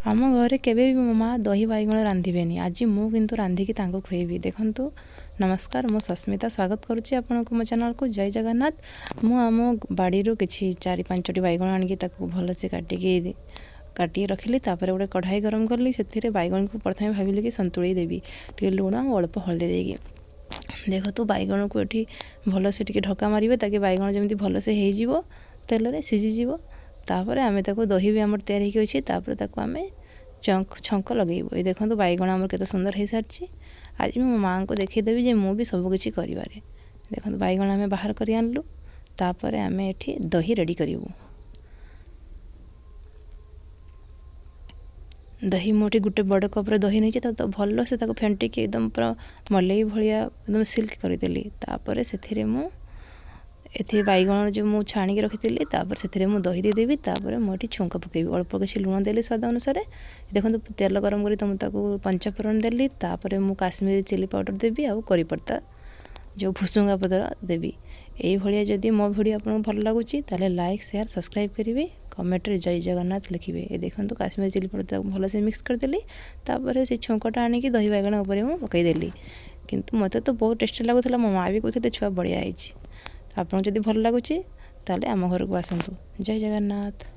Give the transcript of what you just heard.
ଆମ ଘରେ କେବେ ବି ମୋ ମା' ଦହି ବାଇଗଣ ରାନ୍ଧିବେନି, ଆଜି ମୁଁ କିନ୍ତୁ ରାନ୍ଧିକି ତାଙ୍କୁ ଖୁଆଇବି। ଦେଖନ୍ତୁ, ନମସ୍କାର, ମୁଁ ସସ୍ମିତା, ସ୍ୱାଗତ କରୁଛି ଆପଣଙ୍କୁ ମୋ ଚ୍ୟାନେଲକୁ। ଜୟ ଜଗନ୍ନାଥ। ମୁଁ ଆମ ବାଡ଼ିରୁ କିଛି 4 5ଟି ବାଇଗଣ ଆଣିକି ତାକୁ ଭଲସେ କାଟିକି ରଖିଲି। ତାପରେ ଗୋଟେ କଢ଼ାଇ ଗରମ କଲି, ସେଥିରେ ବାଇଗଣକୁ ପ୍ରଥମେ ଭାବିଲି କି ସନ୍ତୁଳେଇ ଦେବି ଟିକେ ଲୁଣ ଆଉ ଅଳ୍ପ ହଳଦୀ ଦେଇକି। ଦେଖନ୍ତୁ, ବାଇଗଣକୁ ଏଠି ଭଲସେ ଟିକେ ଢକା ମାରିବେ, ତାକି ବାଇଗଣ ଯେମିତି ଭଲସେ ହେଇଯିବ, ତେଲରେ ସିଝିଯିବ। ତାପରେ ଆମେ ତାକୁ, ଦହି ବି ଆମର ତିଆରି ହେଇକି ଅଛି, ତାପରେ ତାକୁ ଆମେ ଛଙ୍କ ଲଗେଇବୁ। ଏଇ ଦେଖନ୍ତୁ, ବାଇଗଣ ଆମର କେତେ ସୁନ୍ଦର ହେଇସାରିଛି। ଆଜି ମୁଁ ମୋ ମାଆଙ୍କୁ ଦେଖେଇଦେବି ଯେ ମୁଁ ବି ସବୁକିଛି କରିପାରେ। ଦେଖନ୍ତୁ, ବାଇଗଣ ଆମେ ବାହାର କରି ଆଣିଲୁ। ତାପରେ ଆମେ ଏଠି ଦହି ରେଡ଼ି କରିବୁ। ଦହି ମୁଁ ଏଠି ଗୋଟେ ବଡ଼ କପ୍ରେ ଦହି ନେଇଛି। ତ ଭଲସେ ତାକୁ ଫେଣ୍ଟିକି ଏକଦମ ପୁରା ମଲେଇ ଭଳିଆ ଏକଦମ ସିଲ୍କ କରିଦେଲି। ତାପରେ ସେଥିରେ ମୁଁ ଏଥିରେ ବାଇଗଣ ଯେଉଁ ମୁଁ ଛାଣିକି ରଖିଥିଲି, ତାପରେ ସେଥିରେ ମୁଁ ଦହି ଦେଇଦେବି। ତାପରେ ମୁଁ ଏଠି ଛୁଙ୍କ ପକାଇବି, ଅଳ୍ପ କିଛି ଲୁଣ ଦେଲି ସ୍ୱାଦ ଅନୁସାରେ। ଦେଖନ୍ତୁ, ତେଲ ଗରମ କରି ତ ମୁଁ ତାକୁ ପଞ୍ଚଫୋଡ଼ଣ ଦେଲି। ତାପରେ ମୁଁ କାଶ୍ମୀରୀ ଚିଲି ପାଉଡ଼ର ଦେବି ଆଉ କରିପତ୍ତା ଯେଉଁ ଭୁସୁଙ୍ଗା ପତ୍ର ଦେବି। ଏଇଭଳିଆ ଯଦି ମୋ ଭିଡ଼ିଓ ଆପଣଙ୍କୁ ଭଲ ଲାଗୁଛି, ତାହେଲେ ଲାଇକ୍, ସେୟାର, ସବସ୍କ୍ରାଇବ୍ କରିବେ, କମେଣ୍ଟରେ ଜୟ ଜଗନ୍ନାଥ ଲେଖିବେ। ଏ ଦେଖନ୍ତୁ, କାଶ୍ମୀରୀ ଚିଲି ପାଉଡ଼ର ତାକୁ ଭଲସେ ମିକ୍ସ କରିଦେଲି। ତାପରେ ସେ ଛୁଙ୍କଟା ଆଣିକି ଦହି ବାଇଗଣ ଉପରେ ମୁଁ ପକାଇଦେଲି। କିନ୍ତୁ ମୋତେ ତ ବହୁତ ଟେଷ୍ଟି ଲାଗୁଥିଲା, ମୋ ମା' ବି କହୁଥିଲେ ଛୁଆ ବଢ଼ିଆ ହେଇଛି। ଆପଣଙ୍କୁ ଯଦି ଭଲ ଲାଗୁଛି, ତାହେଲେ ଆମ ଘରକୁ ଆସନ୍ତୁ। ଜୟ ଜଗନ୍ନାଥ।